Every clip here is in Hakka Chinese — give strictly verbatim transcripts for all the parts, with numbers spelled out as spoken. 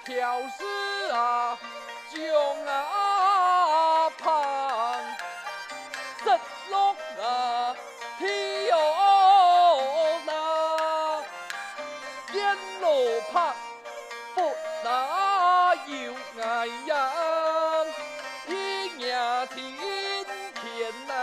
條絲啊，將啊棒，失落啊，皮哦那，變蘿蔔，不那有愛呀，一夜天天难。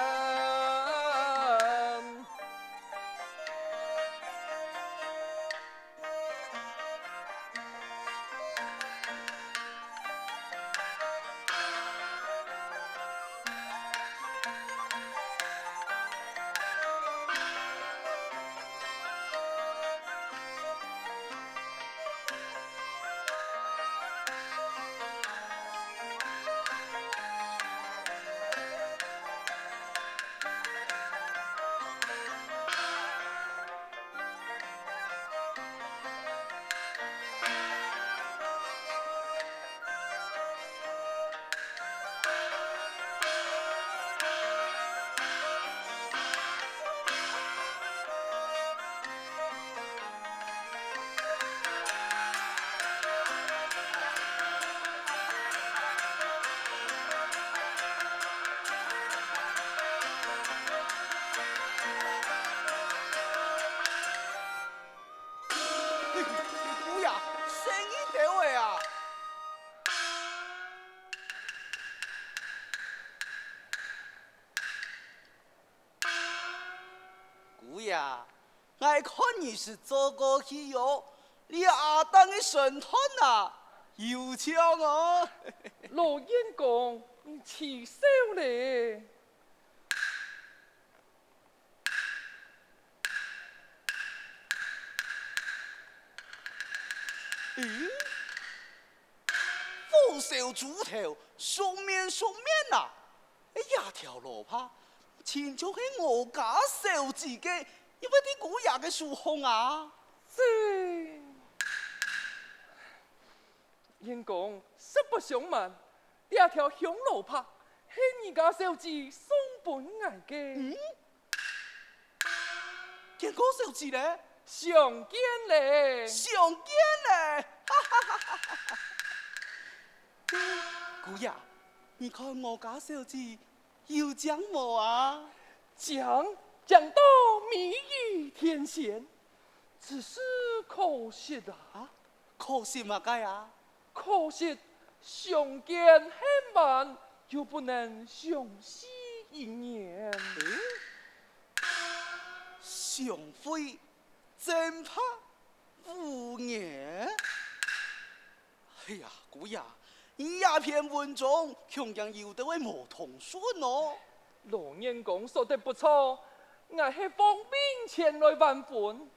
姑爺，細義兜仔啊！ 姑爺，𠊎看你係做過戲哦，這下當个身段啊，有像哦。老員工，你取笑咧。咦？火燒豬頭，熟面熟面啊！ 哎呀，條蘿蔔，親像係我家小姐个，因為在姑爺个手項啊。這，員工，實不相瞞，這條香蘿蔔係你家小姐送分𠊎个。嗯？見過小姐咧？相見咧。相見咧？姑爺，你看我家小姐 有靚無啊？靚，靚到美如天仙，只是可惜啊。可惜麼个啊？可惜相見恨晚，又不能相惜一年。嗯？相會，只怕五年？ 哎呀，姑爺，你這篇文章恐驚有兜仔無通順哦。老員工說得不錯，𠊎係奉命前來還魂。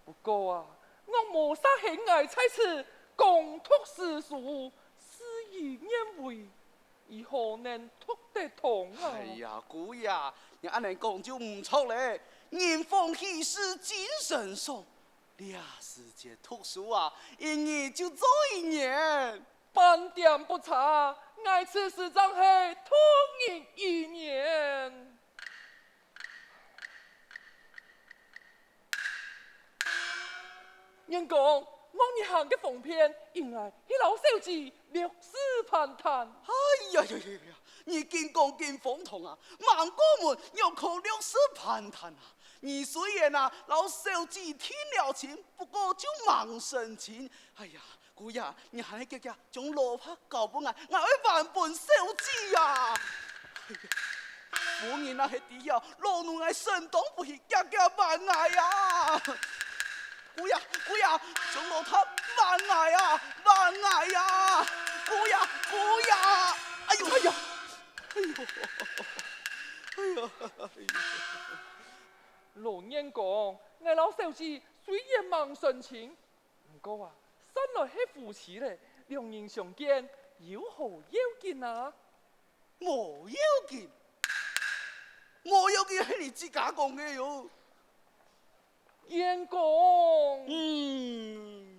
不過啊，若無煞係𠊎在此攻讀詩書，事與願違，如何能讀得通啊？哎呀，姑爺，你恁樣講就毋著咧。人逢喜事精神爽， 這時節讀書啊，一日就做一年。半點不差，𠊎此時正係度日如年。員工，望你行个方便，應該去摎小姐略施攀談。哎呀呀呀呀，你緊講緊荒唐啊！吂過門，仰可略施攀談啊？ 你雖然啊，摎小姐定了親，不過就吂成親。哎呀，姑爺，你還係遽遽將蘿蔔交分𠊎，𠊎愛還分小姐啊！哎呀，夫人若係知了，惱怒𠊎承當不起，遽遽還𠊎啊！姑爺，姑爺，將蘿蔔還𠊎啊，還𠊎啊！姑爺，姑爺！哎喲，哎呀，哎喲，哎呀，哎呀！ 老員工，𠊎摎小姐雖然吂成親，毋過啊，算來係夫妻咧，兩人相見有何要緊啊？無要緊，無要緊係你自家講个喲。員工。嗯。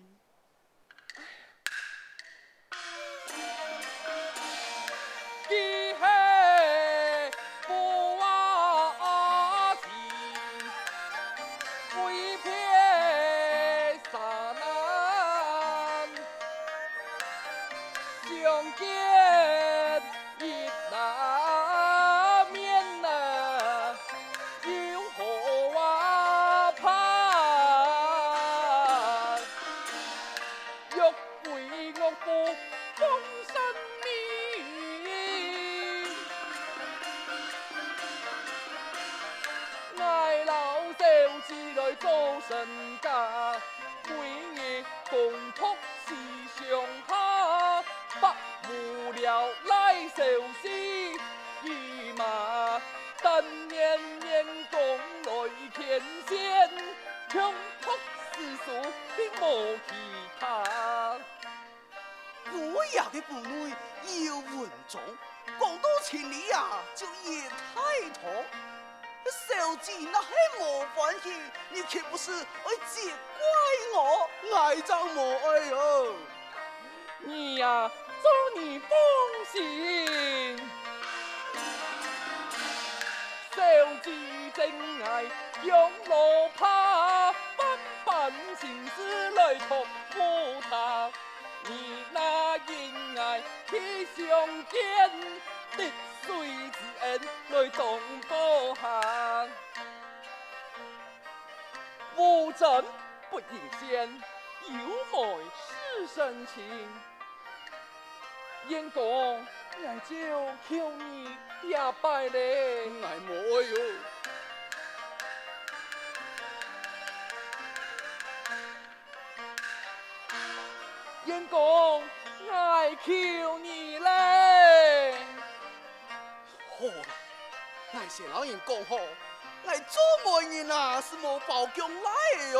见一那面啊，有好啊怕。若为我不放生命，我老小子来做身家，每日公仆 四上下，百无聊赖小事，与马但愿员工来牵线，穷仆死数，并无其他。姑爷个肚内有文章，讲到情理啊，就一大套。 小姐若係無歡喜，你豈不是愛責怪我？𠊎正無愛哦。你呀，做你放心。小姐真愛用老婆，萬般心思來託付她。 你那因愛去相見，滴水之恩來當寶下。無針不應線，有媒試身情。員公，𠊎就求你這擺咧。𠊎無愛哦。 員公，𠊎求你咧！好啦，𠊎先摎人講好，𠊎做媒人啊，係無包降倈仔哦。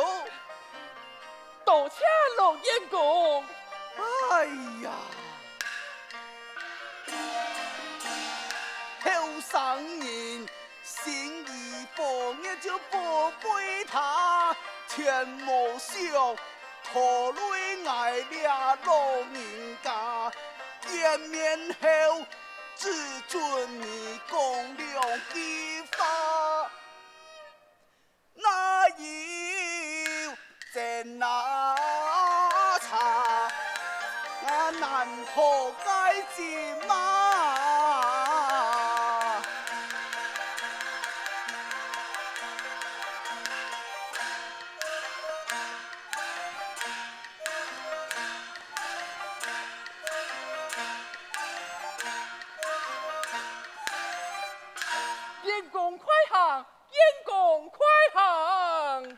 多謝老員公。哎呀，後生人 心如火熱就寶貝他，全無想拖累𠊎這老人家。見面後，只准你講兩句話。 哪有真哪差，難逃該陣嘛。員公快行！ 員公快行！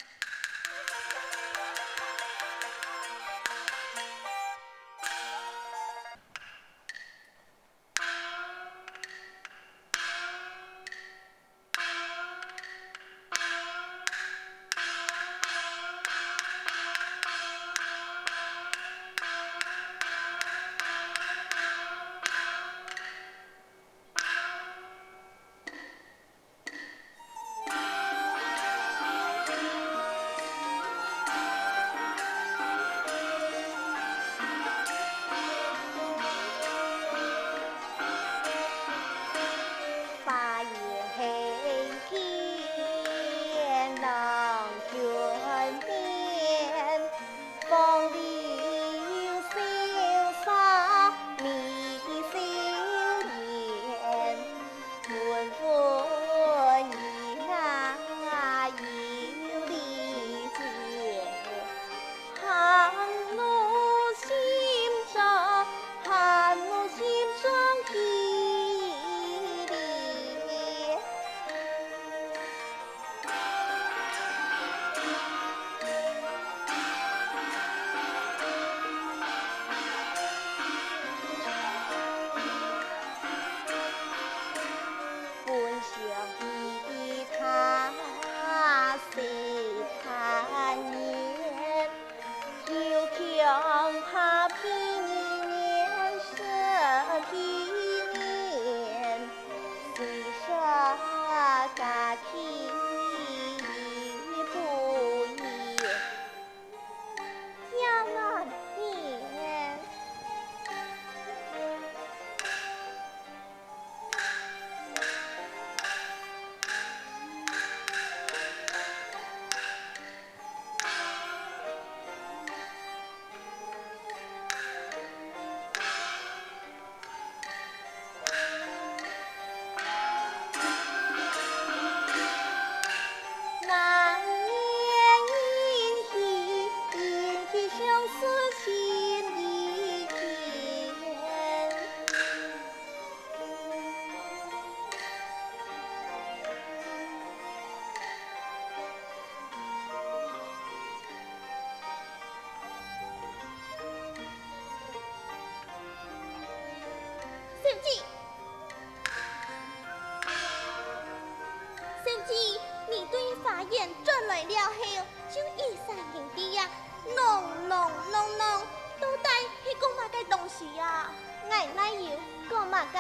𠊎有講麼个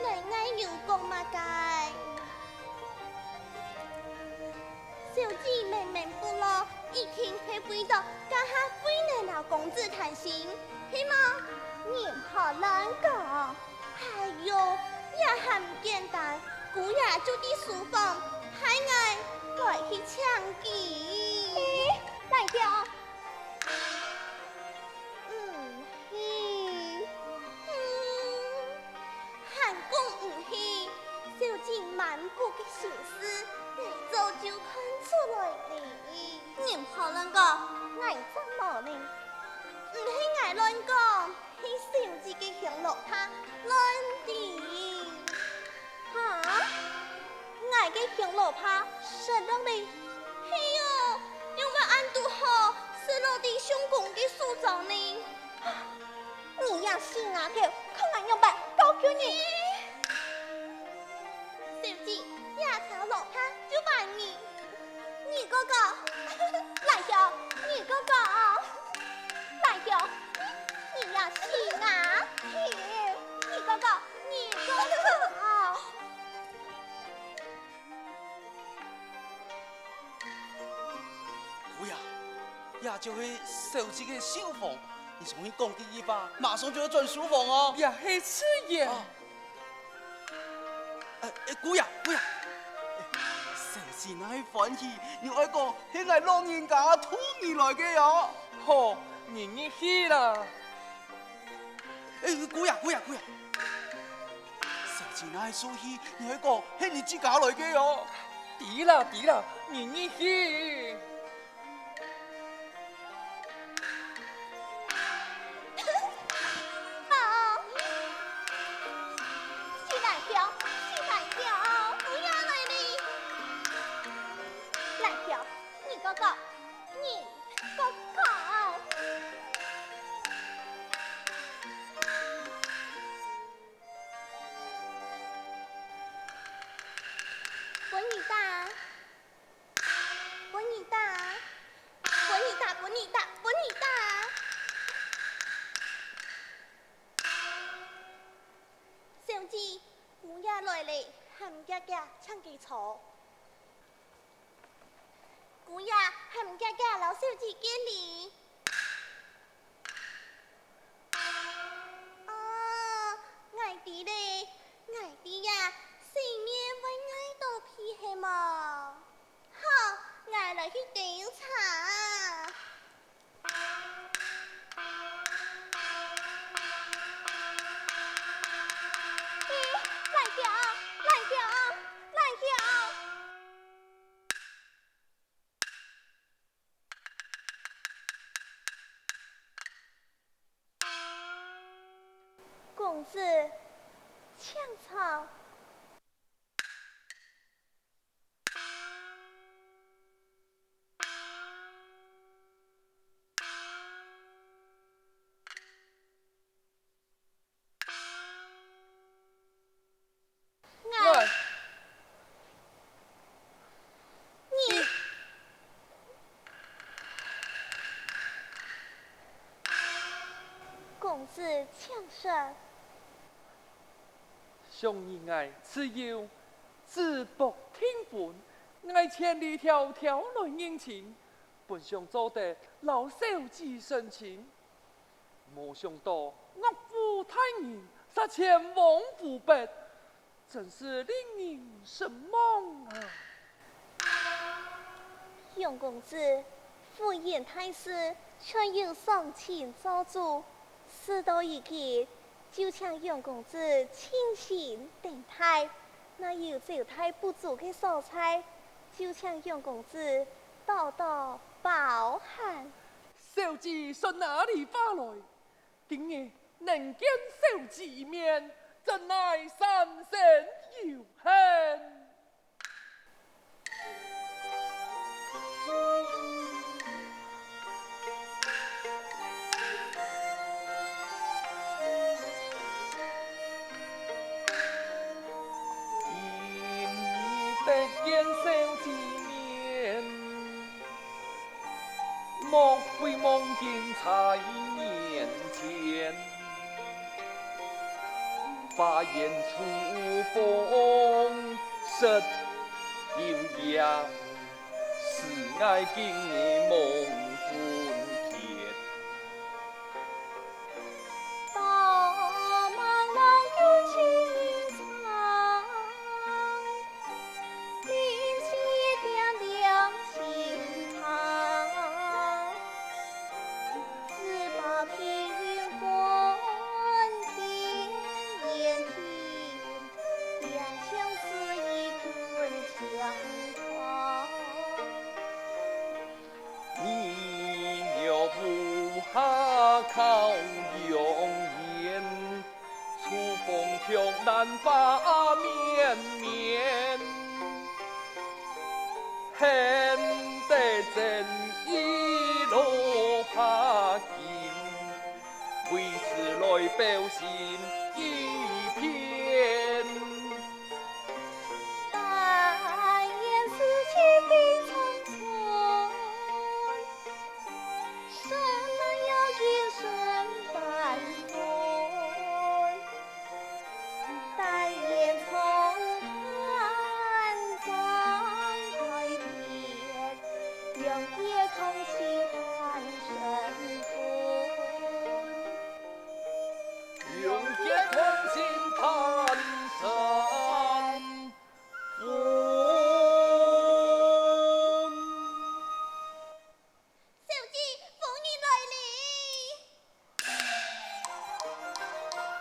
？𠊎，𠊎有講麼个？小姐明明不樂，一定係為著這下不能摎公子談心，係無？你毋好亂講。哎喲，這下毋簡單，姑爺就在書房，派𠊎來去請佢。咦，蘭香， 毋去。嗯，還講毋去，小姐滿腹个心思，𠊎早就看出來哩。你毋好亂講，𠊎正無呢。毋係𠊎亂講，係小姐个香爐帕亂滴。哈？ 𠊎个香爐帕失落哩。係哦，仰會恁堵好失落在相公个手中呢？你這死丫頭，看𠊎仰般教訓你！小姐，這條爐帕就還你。你哥哥，蘭香，你哥哥，蘭香，你，你這死丫頭，你哥哥，你哥哥。 姑爺，這就係小姐个書房，你同佢講幾句話，馬上就愛轉書房哦。這係自然。啊。哎，哎，姑爺，姑爺，哎，小姐哪會歡喜，你愛講係𠊎老人家渡你來个哦。好，你入去啦。 哎，姑爺，姑爺，姑爺，小姐哪會受氣，你愛講係你自家來个哦。知啦，知啦，你入去。好，死懶蟲，死懶蟲，烏鴉來哩！懶蟲，你講講，你 哥哥。分你打，分你打，分你打，分你打，分你打。小姐，烏鴉來了，喊遽遽請佢坐。 姑爺，喊遽遽摎小姐見禮。哦，𠊎知了，𠊎知呀，細妹會礙到皮係無？好，𠊎來去調查。咦，懶蟲，懶蟲，懶蟲！ 公子，請坐。 公子，請說。想你𠊎自幼，子伯訂婚，𠊎千里迢迢來認親，本想做得摎小姐成親。 無想到岳父大人殺前往湖北，真是令人失望啊！楊公子，赴宴大事，全有賞親做主，事到如今，就請楊公子盡情等待。若有招待不足个所在，就請楊公子多多包涵。 小姐說哪裡話來？今日能見小姐一面，真乃三生有幸。今日得見小姐面， 你莫非望今在眼前，花言秋风失阴阳，是爱今日梦魂牵。 你若无下考状元，秋风却难花绵绵。幸得正义落花金，为此来表心一片。 小姐，夫人来了。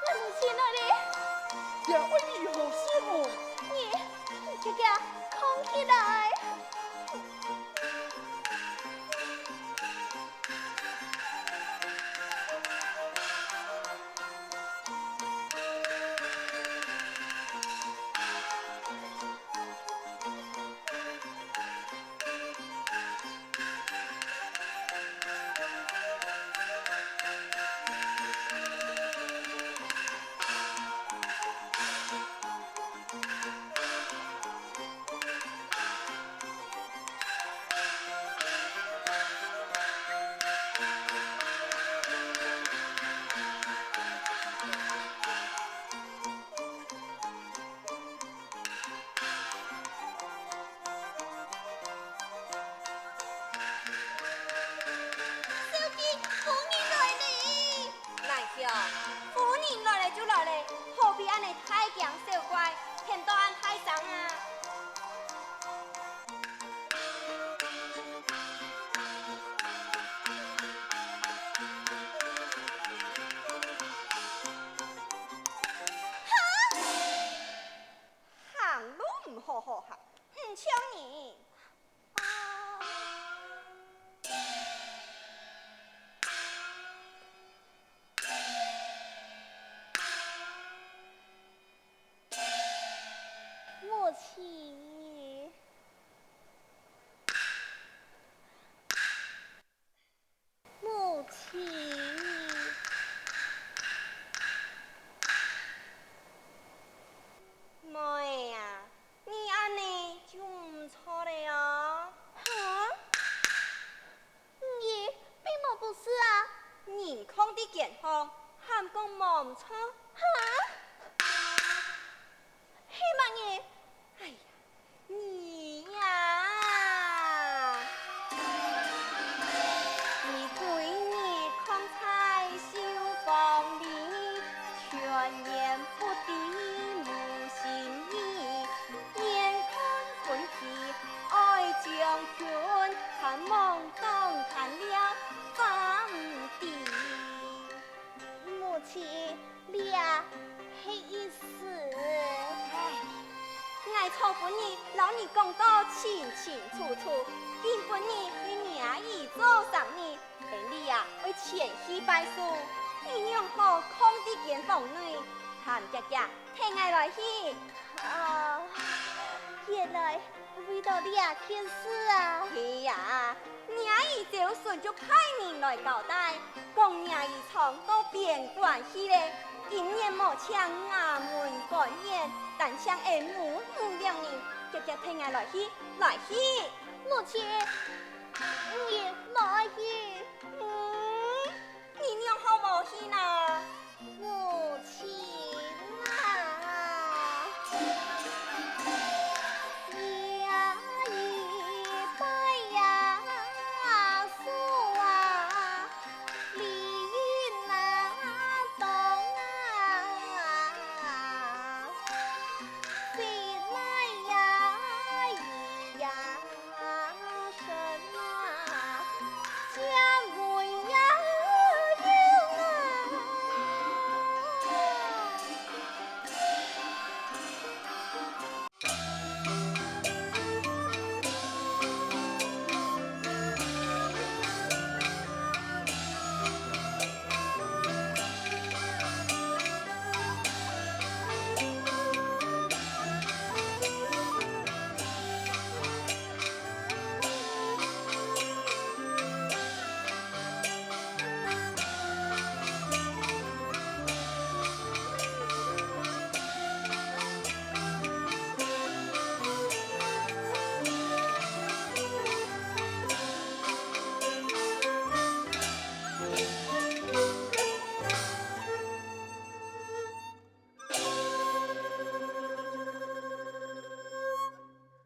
俺母亲来了。这会如何是好？你，你快快囥起来。小姐，夫人来了。难兄，夫人来了就来了，何必恁呢大驚小怪，喊到恁大聲啊？ 行路毋好好行，毋像你。母亲。 母亲。妹啊，你恁呢就毋著了哦。哈？你並無不是啊。人囥在間房，還講無毋著？哈？係麼人？哎呀， 你呀，你對日囥在繡房裡，全然不知母心意。眼看春去愛將軍，盼望當看了花無地。 母親，這係意思。唉，𠊎昨晡日摎你講到清清楚楚，今晡日係若姨做生日，你啊愛前去拜壽，你仰好囥在間房內，喊姐姐𢯭𠊎來去。啊，原來 為著這件事啊。係啊，若姨朝晨就派人來交代，講若姨丈到邊關去了，今年無請衙門官員，單請𠊎母女兩人，遽遽𢯭𠊎來去，來去。母親，你莫愛去